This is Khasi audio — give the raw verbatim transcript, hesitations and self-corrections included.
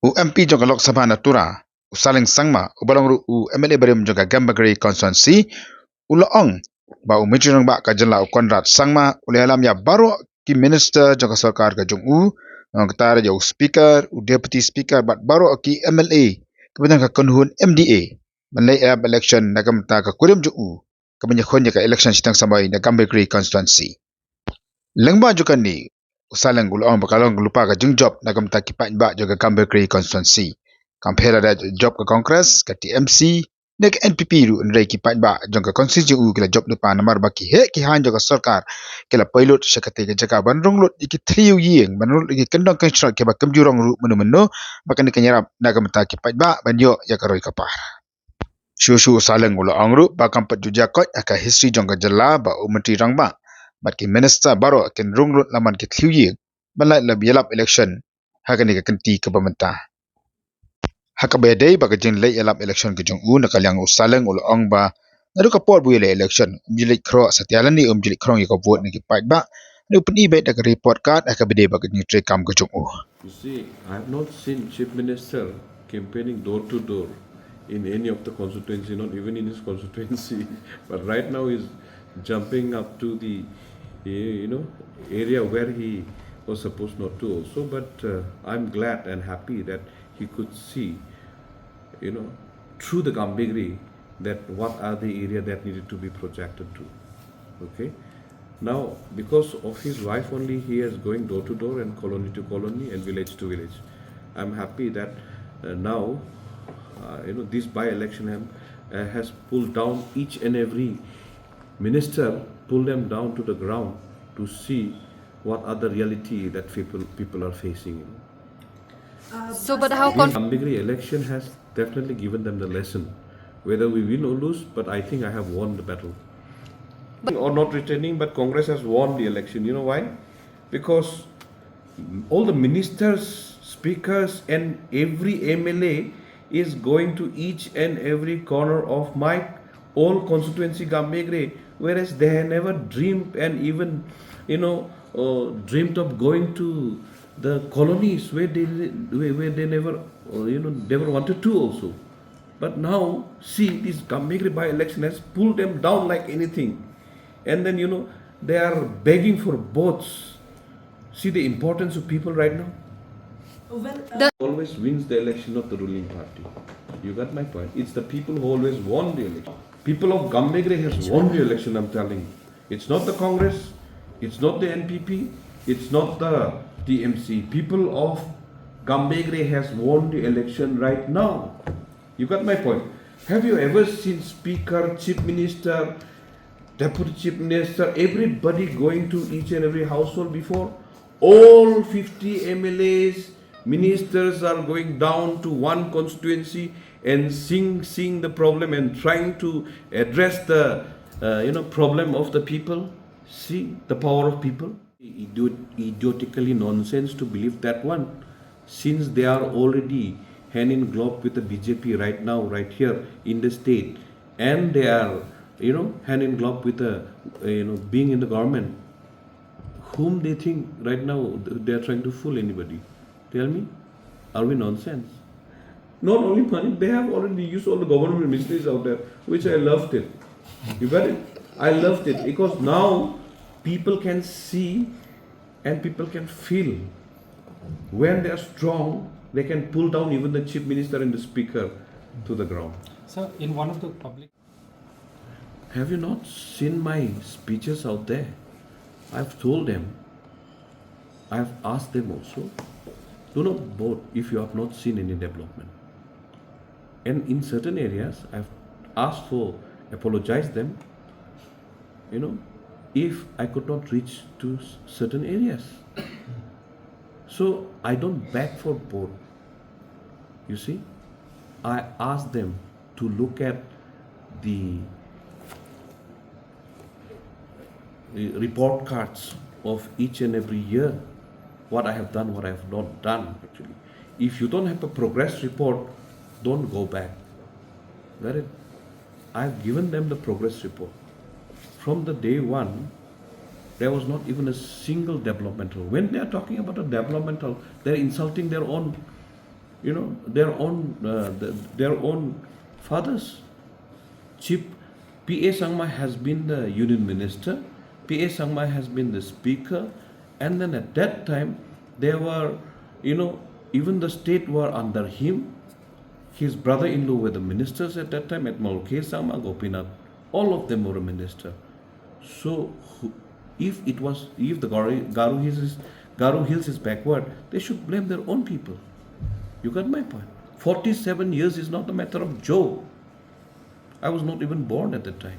U M P jong ka Lok Sabha na Tura, u Saleng Sangma, uba long ruh u M L A barim jong ka Gambegre constituency, u la ong ba u Myntri Rangbah ka jylla u Conrad Sangma u la ïalam ïa baroh ki minister jong ka sorkar ka jong u, nongktar ïa u speaker, u deputy speaker bad baroh ki M L A kiba don ka kynhun M D A ban leit ïalap election na ka bynta ka kurim jong u, kaban ïakhun ïa ka election shiteng samoi na Gambegre constituency. Lyngba jong kane, u Saleng u la ong ba ka long lypa ka jingjop na ka bynta ki paidbah jong ka Gambegre constituency. Kam pher lada jop ka Congress, ka T M C ne ka N P P ruh, hynrei ki paidbah jong ka constituency jong u ki la jop lypa namar ba ki heh ki haiñ jong ka sorkar ki la poi lut sha katei ka jaka ban rung lut ïa ki thliew ïing, ban rung lut ïa ki kyndong kynshnong kiba kim ju rong ruh mynno mynno, ba kane kan ïarap na ka bynta ki paidbah ban ïoh ïa ka roi ka par. Shuh shuh u Saleng u la ong ruh ba kam pat ju jia koit ha ka history jong ka jylla ba u Myntri Rangbah bad ki minister baroh kin rung lut laman ki thliew ïing ban leit ïalap election ha kane ka kynti kaba mynta. Ha kaba ïadei bad ka jingleit ïalap election ka jong u, na ka liang u Saleng u la ong ba naduh ka por ba u ïaleh election um ju leit khroh satia lane um ju leit khrong ïa ka vote na ki paidbah, hynrei u pyni beit da ka report card ha kaba ïadei bad ka jingtrei kam ka jong u. You see, I have not seen Chief Minister campaigning door to door in any of the constituency, not even in his constituency. But right now he's jumping up to the, you know, area where he was supposed not to also. But uh, I'm glad and happy that he could see, you know, through the Gambegre, that what are the area that needed to be projected to. Okay. Now, because of his wife only, he is going door to door and colony to colony and village to village. I'm happy that uh, now, uh, you know, this by-election have, uh, has pulled down each and every minister, pull them down to the ground to see what are the reality that people people are facing. You know. So, but how This conf- Gambegre election has definitely given them the lesson. Whether we win or lose, but I think I have won the battle. But or not returning, but Congress has won the election. You know why? Because all the ministers, speakers, and every M L A is going to each and every corner of my old constituency, Gambegre, whereas they had never dreamed and even, you know, uh, dreamed of going to the colonies where they where, where they never, uh, you know, never wanted to also. But now, see, this Gambegre by-election has pulled them down like anything. And then, you know, they are begging for votes. See the importance of people right now? Well, uh, always wins the election, not the ruling party. You got my point? It's the people who always won the election. People of Gambegre has won the election, I'm telling you. It's not the Congress, it's not the N P P, it's not the T M C. People of Gambegre has won the election right now. You got my point? Have you ever seen speaker, chief minister, deputy chief minister, everybody going to each and every household before? All fifty M L As, ministers are going down to one constituency and seeing, seeing the problem and trying to address the, uh, you know, problem of the people. See the power of people. Idiot, idiotically nonsense to believe that one, since they are already hand in glove with the B J P right now, right here in the state, and they are, you know, hand in glove with the, uh, you know, being in the government. Whom they think right now they are trying to fool anybody? Tell me, are we nonsense? Not only money, they have already used all the government ministries out there, which I loved it. You got it? I loved it because now people can see and people can feel when they are strong, they can pull down even the chief minister and the speaker to the ground. So, in one of the public Have you not seen my speeches out there? I've told them, I've asked them also, do not vote if you have not seen any development. And in certain areas, I've asked for, apologize them, you know, if I could not reach to s- certain areas. So I don't beg for vote. You see, I ask them to look at the, the report cards of each and every year, what I have done, what I have not done, actually. If you don't have a progress report, don't go back. Got it? I've given them the progress report. From the day one, there was not even a single developmental. When they are talking about a developmental, they're insulting their own you know, their own uh, the, their own fathers. Chief P A Sangma has been the union minister. P A Sangma has been the speaker, and then at that time there were, you know, even the state were under him. His brother-in-law were the ministers at that time. At K. Sangma, Gopinath, all of them were a minister. So who, if it was if the Garo, Garo Hills is Garo Hills is backward, they should blame their own people. You got my point. Forty-seven years is not a matter of joke. I was not even born at that time.